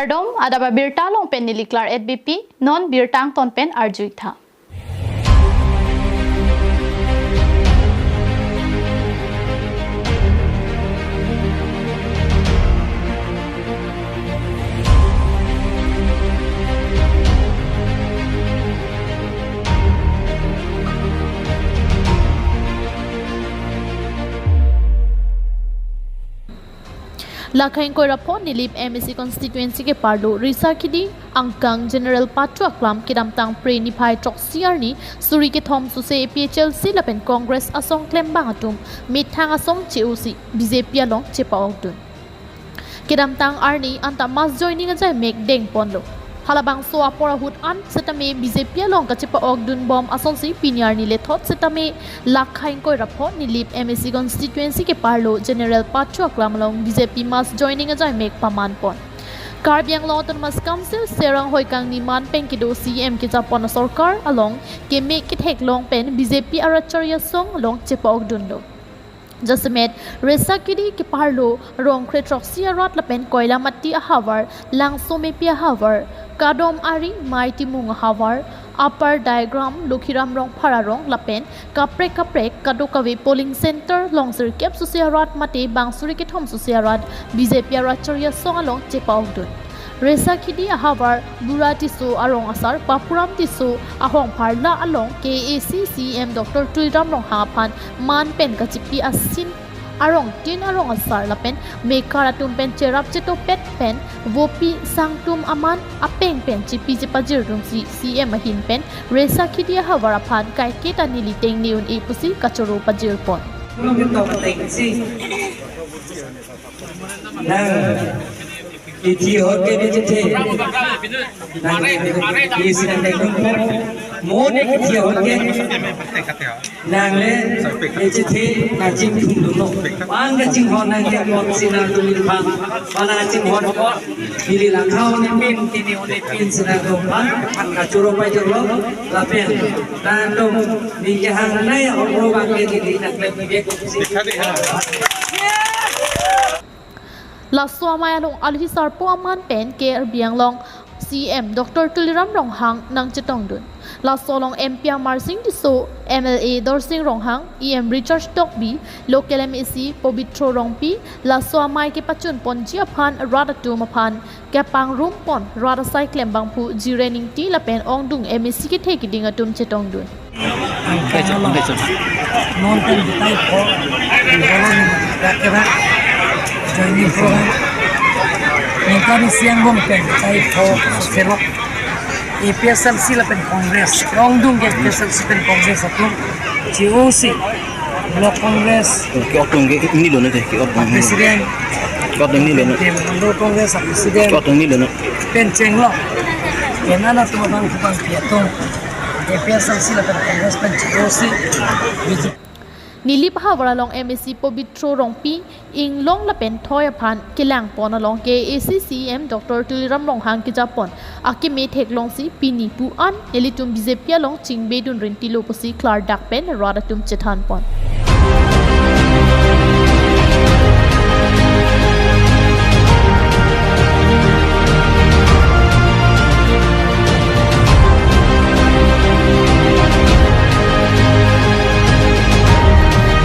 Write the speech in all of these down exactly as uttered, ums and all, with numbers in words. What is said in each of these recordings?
Kardom, adap abirta along pen neli Claret Beypi, non birta angton pen arju-ik tha. Lakha ingkoi ra pho Nilip M A C constituency keparlo Risakhidi angkang General Pathu aklam kedamtang Phre niphai throksi arni suri kethom sose A P H L C lapen Congress asong klembang atum methang asong che-osi B J P along chepa-okdun. Kedamtang arni anta mass joining ajai mek dengponlo. Halabangso apor ahut an setame B J P along kachepa-okdun bom asonsi pini arni lethot setame lakha ingkoi ra pho Nilip M A C constituency keparlo General Pathu aklam along B J P mass joining ajai mek pamanpon. Karbi Anglong Autonomous Council Serang Hoikangni man pen kedo C M kejapon asorkar along kemek ketheklong pen B J P arat chari asong along chepa-okdunlo. Jasemet Risakhidi keparlo rong kre throksi arat lapen Koilamati ahavar, Langsomepi ahavar, Kadom Ari, Mei Timung ahavar, Upper Daigram, Lokhiram Rongphar arong lapen kaprek kaprek kadokave polling center along sirkep sose arat mate bang suri kethom sose arat B J P arat chari asong along chepa-okdun. Risakhidi ahavar Bura Tisso arong asar Papuram Tisso ahongpharla along K A A C C E M Doctor Tuliram Ronghang aphan man pen kachipi asin arong tin arong asar lapen mekar atum pen cherap chetopet pen vopi sangtum aman apeng pen chipi chepajirdunsi C M ahin pen Risakhidi ahavar aphan kaiketa neli tengne un-e pusi kachoro pajirpon. Nang, isi hot ke isi chethe. Nang, isi nang dek nung. Mo ne isi hot ke. Nang le, isi chethe, nang chingthumdunlo. Bang kachinghon nang ke mo si nangtum aphan. Bang kachinghon ko. Neli langkha un-e pin, tini un-e pin si nangtum aphan. Kachoro pajirlo. Lapen. Nangtum. Neli kehang nai, oro bang ke neli nang klem bibek. Laso amei along alohi sarpo aman pen Karbi Anglong C M Doctor Tuliram Ronghang nangchetongdun. Laso along M P Amarsing Tisso, M L A Dorsing Ronghang, E M Richard Tokbi, local M A C Pobitro Rongpi, laso amei kepachunponji aphan rat atum aphan kepangrumpon rat asai klembangphu Jiren Ingti lapen ongdung M A C kethe kiding atum chetongdun. Angkang along. Non pen jutai pho. Di bolon kira-kira. Joining program. Ningkan isi angbong pen jutai pho. Selok. A P H L C lapen Congress. Ongdung ke A P H L C pen Congress atum. G O C. Block Congress. Ke-otdung ke ini lo na ke-otdung. President. Ke-otdung ini lo na. Block Congress President. Ke-otdung ini lo na. Pen chenglok. Pen anak atum abang kubang pi atum. A P H L C lapen Congress pen G O C, B J P. Nilip ahavar along M A C Pobitro Rongpi inglong lapen thoi aphan kelangpon along K A A C C E M Doctor Tuliram Ronghang kejapon akeme theklongsi pini pu an nelitum B J P along chingbedun rintilo pusi klardak pen rat atum chethanpon.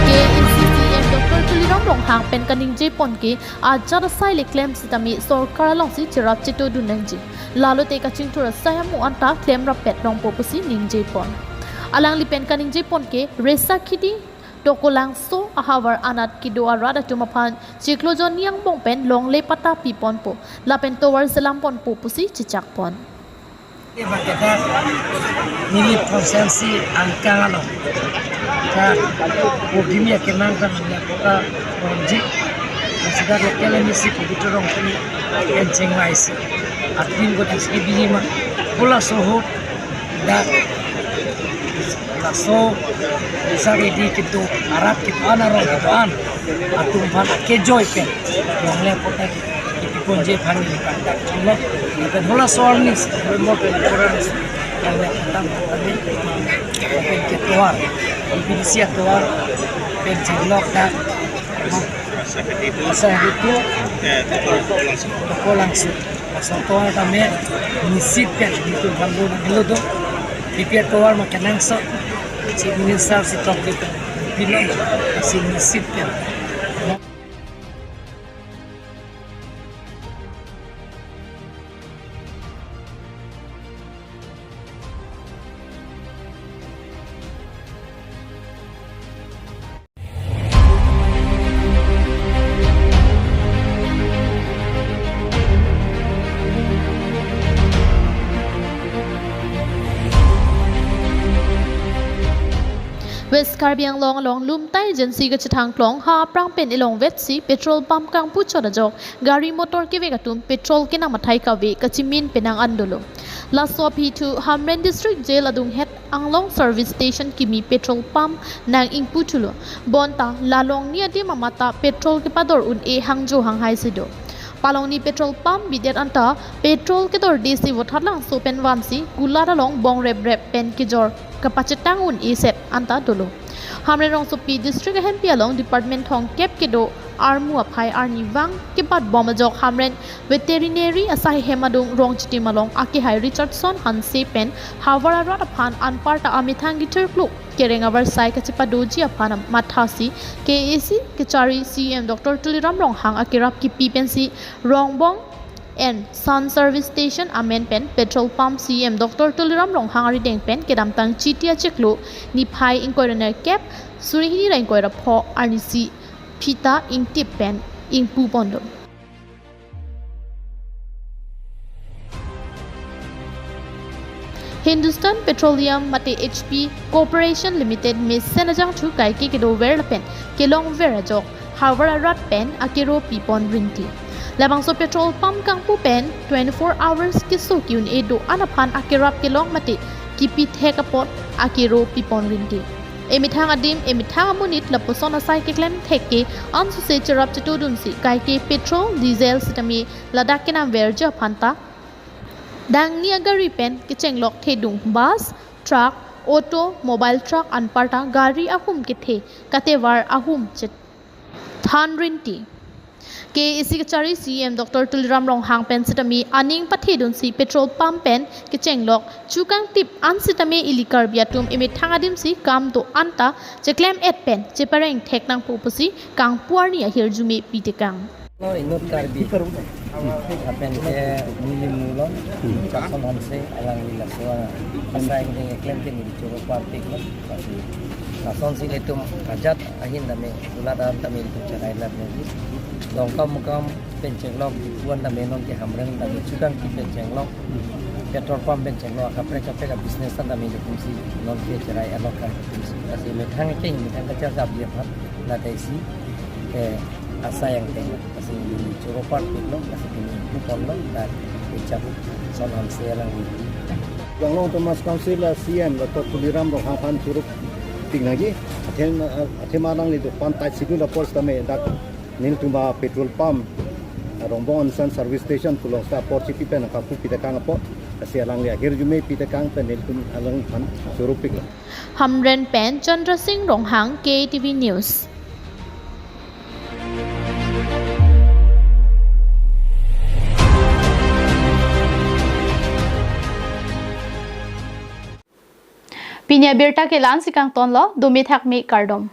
K A A C C E M Doctor Tuliram Ronghang pen kaningjepon ke ajat asai le klem sitame sorkar alongsi cherap chetodun nangji. Lalote kachingthur asai amu anta klem rappet longpo pusi ningjepon. Alangli pen kaningjepon ke Risakhidi Tokolangso ahavar anat kedo arat atum aphan chiklo jonni angbong pen longle patta piponpo lapen tovar selamponpo pusi chechakpon. Ba kedak Nilip constituency angkang along ka pogimi akemang kan ya ka Rongji. Masih dak local M A C Pobitro Rongpi en chengvaisi. Atin ko S K B ma. Bola sohot dak laso bisa ready kedo arat kedo-an arong kedo-an atum aphan akejoi pen longle patta kipiponji aphan neli kangdak cholo. Lapen halaso arni November twenty-four arni longle patta tame pen ketovar, B B D C atovar pen chenglok dak asa itu Tokolangso. Laso atovar tame nisit pen nelitum aphan do nanghelo do. P P R tovar ma kenangsot, Chief Minister si tok ke pilo, si nisit pen. West Karbi Anglong along Lumta Agency kachethang klong ha aphrang pen elongvet si petrol pump kangpu chot ajok gari motor kevek atum petrol kenam athai kave kachimin penang an dolo. Laso aphi thu Hamren District Jail adunghet Anglong Service Station kimi petrol pump nang ingpu thulo. Bonta la longni adim amat ta petrol kepador un-e hangjo hanghai si do. Palongni petrol pump bidet anta petrol kedorde si Vothatlangso pen vansi kulat along bong rep rep pen kejor kapachetang un-e set anta dolo. Hamren rongsopi district ahempi along department thomkep kedo armu aphai arnivang kebat bom ajok Hamren veterinary asai hem adung rongchitim along akehai Richardson Hanse pen havar arat aphan anparta amethang kethirkluk kereng avarsai kachepadoji aphan mathasi K A A C kachari C E M Doctor Tuliram Ronghang akerap kipi pensi Rongbong and Son Service Station amen pen petrol pump C E M Doctor Tuliram Ronghang arideng pen kedamtang Chiti achiklo niphai ingkoi ra nerkep suri hini ra ingkoi ra pho arnisi phita ingtip pen ingpu pondo. Hindustan Petroleum mate H P Corporation Limited mesen ajangthu kaike kedover lapen kelongver ajok havar arat pen akero pipon rinti. Labangso petrol pump kangpu pen twenty-four hours keso ki-un-e do-an aphan akerap kelong mate kipi thek apot akero pipon rinti. Emethang adim, emethang amonit lapuson asai keklem thek ke ansose cherap chetudunsi kaike petrol, diesel sitame ladak kenamverji aphan ta dangni agari pen kechenglok thedung bus, truck, auto, mobile truck anparta gari ahum kethe katevar ahum chethan rinti. K A A C kachari C E M Doctor Tuliram Ronghang pen sitame aning pathedunsi petrol pump pen kechenglok chukangtip an sitame ili Karbi atum emethang adimsi kam do-an ta cheklem et pen chepareng thek nangpo pusi kangpu arni ahirjume pitekang. No, inut Karbi. Lapen ke neli mulon, Jackson Hanse, alangli laso asai angdeng keklem ke neli choro parpik lo. Lasonsi ilitum ajat ahin tame, kulat an tame ilitum cherai lap neli. Dongkamukam pen chenglok, kuan tame non ke Hamren tame chukangtip pen chenglok, petrol pump pen chenglok, kaprek kaprek business an tame ilitumsi non ke cherai alok ka. Lasi methang ke, methang kachar kap dia phat, la taisi ke asai angdeng. Lasi neli choro parpik lo, lasi neli ingpu ponlo, dan echabut Son Hanse alangli. Anglong Autonomous Council a C E M Doctor Tuliram Ronghang aphan choro pik nangji, athema, athema alangli do pan tai sidul apor sitame dak nelitum a petrol pump, a Rongbong and Son Service Station pulongsi apor chipi pen kangpu pitekang apot, lasi alangli ahirjume pitekang pen nelitum alangphan choro pik lo. Hamren pen Chandra Singh Ronghang, K T V News. Pini abirta ke la-ansi kangtonlo, dumi thakmi kardom.